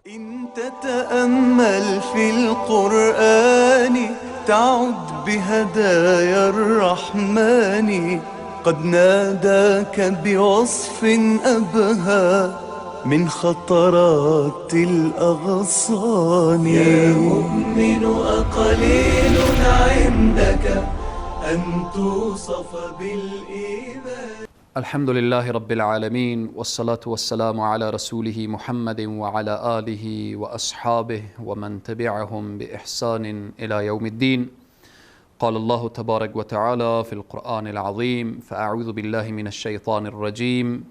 إن تتأمل في القرآن تعد بهدايا الرحمن، قد ناداك بوصف أبهى من خطرات الأغصان. يا مؤمن أقليل عندك أن توصف بالإيمان. الحمد لله رب العالمين، والصلاة والسلام على رسوله محمد وعلى آله وأصحابه ومن تبعهم بإحسان إلى يوم الدين. قال الله تبارك وتعالى في القرآن العظيم: فأعوذ بالله من الشيطان الرجيم،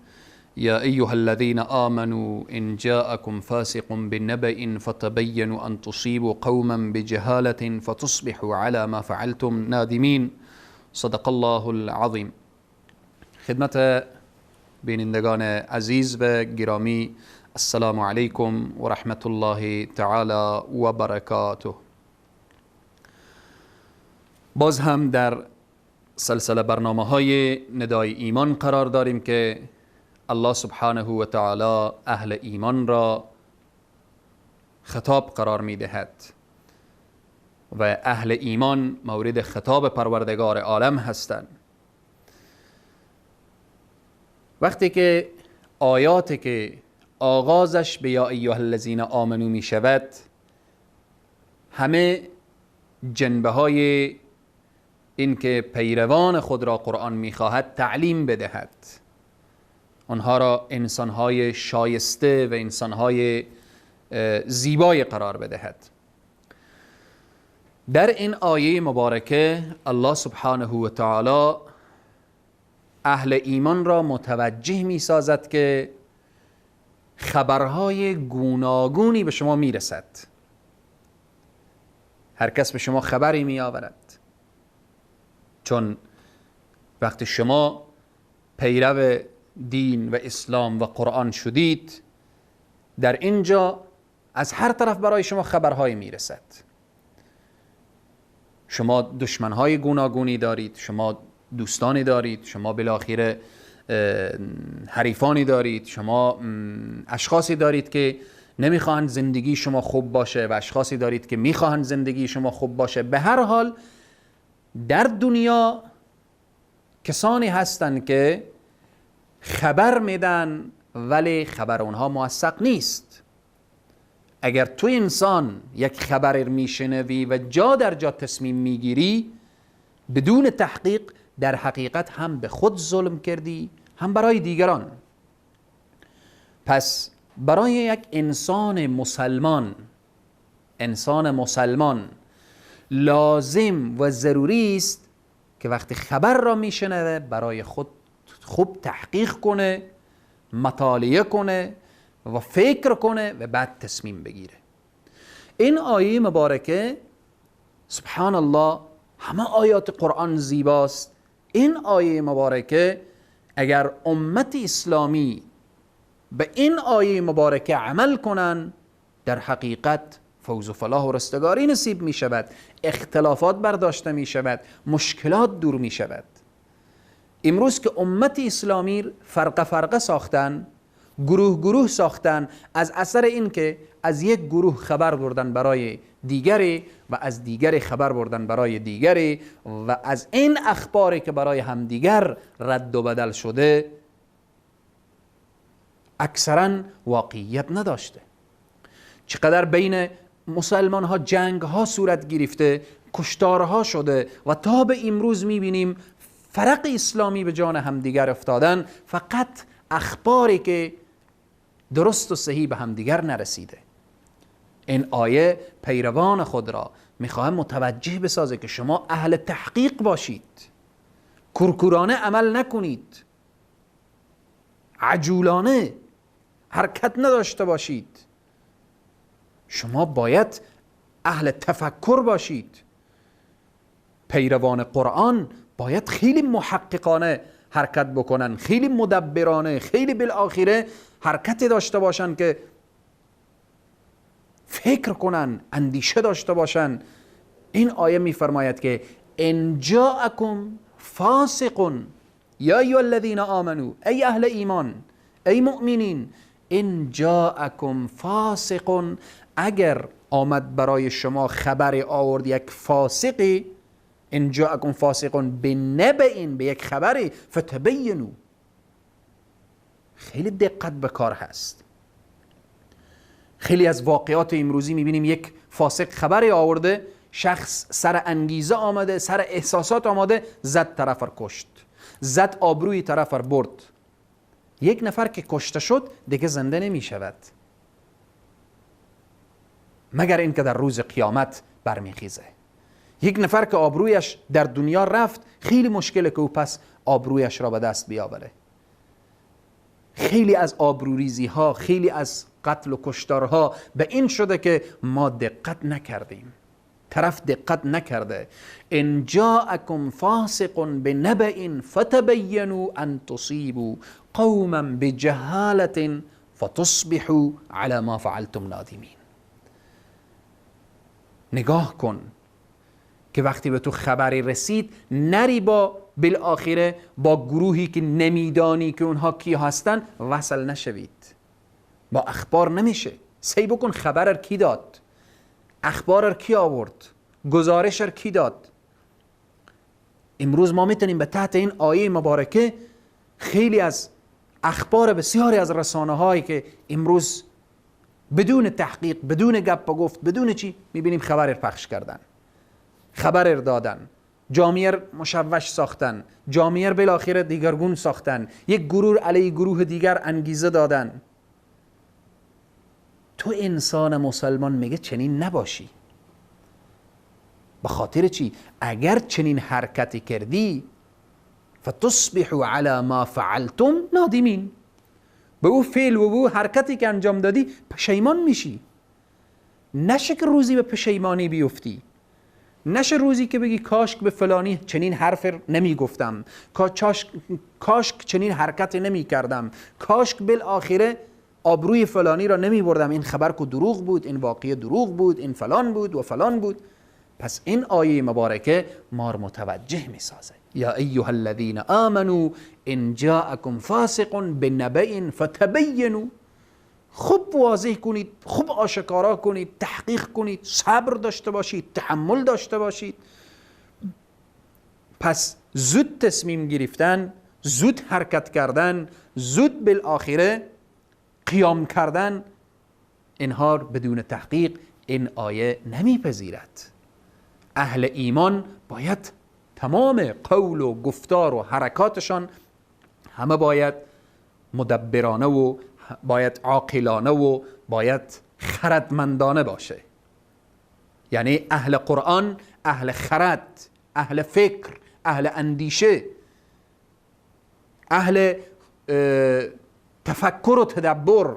يا أيها الذين آمنوا إن جاءكم فاسق بنبأ فتبينوا أن تصيبوا قوما بجهالة فتصبحوا على ما فعلتم نادمين. صدق الله العظیم. خدمت بینندگان عزیز و گرامی، السلام علیکم و رحمت الله تعالی و برکاته. باز هم در سلسله برنامه های ندای ایمان قرار داریم که الله سبحانه و تعالی اهل ایمان را خطاب قرار می دهد و اهل ایمان مورد خطاب پروردگار عالم هستند. وقتی که آیاتی که آغازش به یا ایها الذین آمنو می شود، همه جنبه های این که پیروان خود را قرآن می خواهد تعلیم بدهد، آنها را انسانهای شایسته و انسانهای زیبای قرار بدهد. در این آیه مبارکه الله سبحانه و تعالی اهل ایمان را متوجه می سازد که خبرهای گوناگونی به شما می رسد. هر کس به شما خبری می آورد، چون وقتی شما پیرو دین و اسلام و قرآن شدید، در اینجا از هر طرف برای شما خبرهای می رسد. شما دشمنهای گوناگونی دارید، شما دوستانی دارید، شما بالاخره حریفانی دارید، شما اشخاصی دارید که نمیخواهند زندگی شما خوب باشه و اشخاصی دارید که میخواهند زندگی شما خوب باشه. به هر حال در دنیا کسانی هستند که خبر میدن ولی خبر اونها موثق نیست. اگر تو انسان یک خبر میشنوی و جا در جا تصمیم میگیری بدون تحقیق، در حقیقت هم به خود ظلم کردی هم برای دیگران. پس برای یک انسان مسلمان، انسان مسلمان لازم و ضروری است که وقتی خبر را میشنوه برای خود خوب تحقیق کنه، مطالعه کنه و فکر کنه و بعد تصمیم بگیره. این آیه مبارکه، سبحان الله، همه آیات قرآن زیباست. این آیه مبارکه اگر امت اسلامی به این آیه مبارکه عمل کنن، در حقیقت فوز و فلاح و رستگاری نصیب می شود، اختلافات برداشته می شود، مشکلات دور می شود. امروز که امت اسلامی فرقه فرقه ساختن، گروه گروه ساختن، از اثر این که از یک گروه خبر بردن برای دیگری و از دیگری خبر بردن برای دیگری و از این اخباری که برای همدیگر رد و بدل شده، اکثرا واقعیت نداشته. چقدر بین مسلمان ها جنگ ها صورت گرفته، کشتارها شده و تا به امروز میبینیم فرق اسلامی به جان همدیگر افتادن، فقط اخباری که درست و صحیح به همدیگر نرسیده. این آیه پیروان خود را میخواهم متوجه بسازه که شما اهل تحقیق باشید، کورکورانه عمل نکنید، عجولانه حرکت نداشته باشید. شما باید اهل تفکر باشید. پیروان قرآن باید خیلی محققانه حرکت بکنن، خیلی مدبرانه، خیلی بالآخره حرکت داشته باشن که فکر کنن، اندیشه داشته باشن. این آیه میفرماید که ان جاءکم فاسق یا ایها الذین آمنوا، ای اهل ایمان، ای مؤمنین، ان جاءکم فاسق، اگر آمد برای شما خبر آورد یک فاسقی، ان جاءکم فاسق بنبأ، به یک خبری، فتبینوا. خیلی دقت به کار هست. خیلی از واقعات امروزی میبینیم یک فاسق خبری آورده، شخص سر انگیزه آمده، سر احساسات آمده، زد طرف را کشت، زد آبروی طرف را برد. یک نفر که کشته شد دیگه زنده نمی شود، مگر اینکه در روز قیامت برمیخیزه. یک نفر که آبرویش در دنیا رفت، خیلی مشکله که او پس آبرویش را به دست بیاوره. خیلی از آبروریزی ها، خیلی از قتل و کشتارها به این شده که ما دقت نکردیم، طرف دقت نکرده. ان جاءکم فاسق بنبأ فتبینوا ان تصیبوا قوما بجهالة فتصبحوا على ما فعلتم نادمین. نگاه کن که وقتی به تو خبری رسید، نری با بالآخره با گروهی که نمیدانی که اونها کی هستن وصل نشوید. با اخبار نمیشه. سی بکن خبر کی داد، اخبار کی آورد، گزارش کی داد. امروز ما میتونیم به تحت این آیه مبارکه خیلی از اخبار بسیاری از رسانه هایی که امروز بدون تحقیق، بدون گپ و گفت، بدون چی میبینیم خبر پخش کردن، خبر دادن، جامعه مشوش ساختن، جامعه بالاخره دیگرگون ساختن، یک گروه علیه گروه دیگر انگیزه دادن. تو انسان مسلمان میگه چنین نباشی. به خاطر چی؟ اگر چنین حرکتی کردی فتصبحوا علی ما فعلتم نادمین، به او فعل و او حرکتی که انجام دادی پشیمان میشی. نشه که روزی به پشیمانی بیفتی، نشه روزی که بگی کاش به فلانی چنین حرف نمی گفتم، کاش چنین حرکت نمی کردم، کاش بالآخره آبروی فلانی را نمی بردم، این خبر که دروغ بود، این واقعه دروغ بود، این فلان بود و فلان بود. پس این آیه مبارکه ما را متوجه می سازه. یا ایها الذین آمنوا ان جاءکم فاسق بنبأ فتبینوا. خوب واضح کنید، خوب آشکارا کنید، تحقیق کنید، صبر داشته باشید، تحمل داشته باشید. پس زود تصمیم گرفتن، زود حرکت کردن، زود بالآخره قیام کردن، اینها بدون تحقیق این آیه نمیپذیرد. اهل ایمان باید تمام قول و گفتار و حرکاتشان همه باید مدبرانه و باید عاقلانه و باید خردمندانه باشه. یعنی اهل قرآن اهل خرد، اهل فکر، اهل اندیشه، اهل تفکر و تدبر.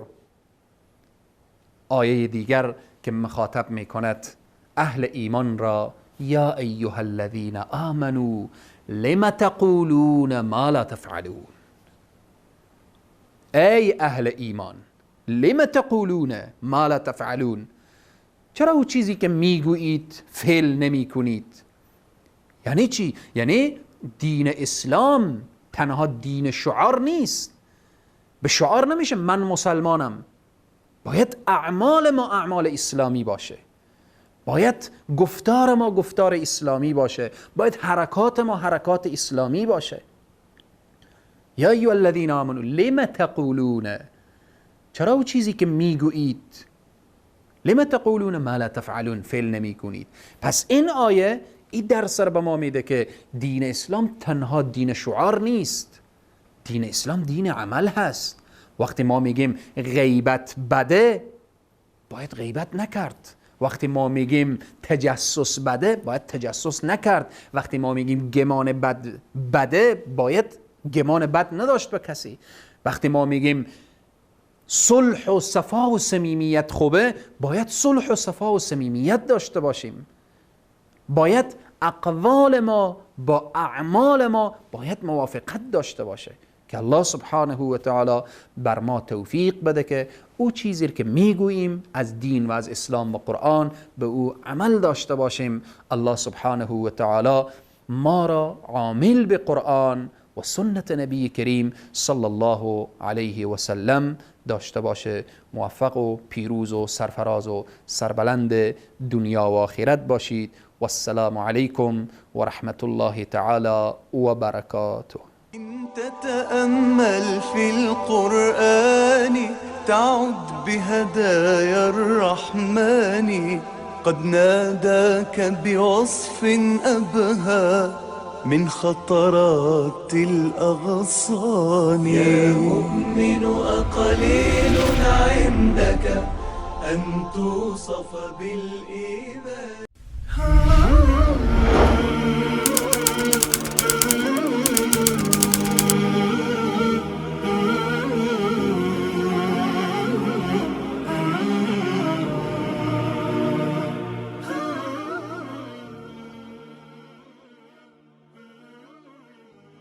آیه دیگر که مخاطب میکند اهل ایمان را، یا ایها الذین آمنوا لم تقولون ما لا تفعلون. ای اهل ایمان، لم تقولون ما لا تفعلون، چرا او چیزی که میگویید فعل نمی کنید؟ یعنی چی؟ یعنی دین اسلام تنها دین شعار نیست. به شعار نمیشه من مسلمانم. باید اعمال ما اعمال اسلامی باشه، باید گفتار ما گفتار اسلامی باشه، باید حرکات ما حرکات اسلامی باشه. یا ایها الذین آمنوا لم تقولون، چرا او چیزی که میگویید، لم تقولون ما لا تفعلون، فعل نمی کنید. پس این آیه این درس رو به ما میده که دین اسلام تنها دین شعار نیست، دین اسلام دین عمل هست. وقتی ما میگیم غیبت بده، باید غیبت نکرد. وقتی ما میگیم تجسس بده، باید تجسس نکرد. وقتی ما میگیم گمان بد بده، باید گمان بد نداشت به کسی. وقتی ما میگیم صلح و صفا و صمیمیت خوبه، باید صلح و صفا و صمیمیت داشته باشیم. باید اقوال ما با اعمال ما باید موافقت داشته باشه که الله سبحانه و تعالی بر ما توفیق بده که او چیزی که میگوییم از دین و از اسلام و قرآن به او عمل داشته باشیم. الله سبحانه و تعالی ما را عامل به قرآن و سنت نبی کریم صلی الله علیه و سلم داشته باشه. موفق و پیروز و سرفراز و سربلند دنیا و آخرت باشید. والسلام علیکم و رحمت الله تعالی و برکاته. إن تتأمل في القرآن تعد بهدايا الرحمن، قد ناداك بوصف أبهى من خطرات الأغصان. يا مؤمن أقليل عندك أن توصف بالإيمان.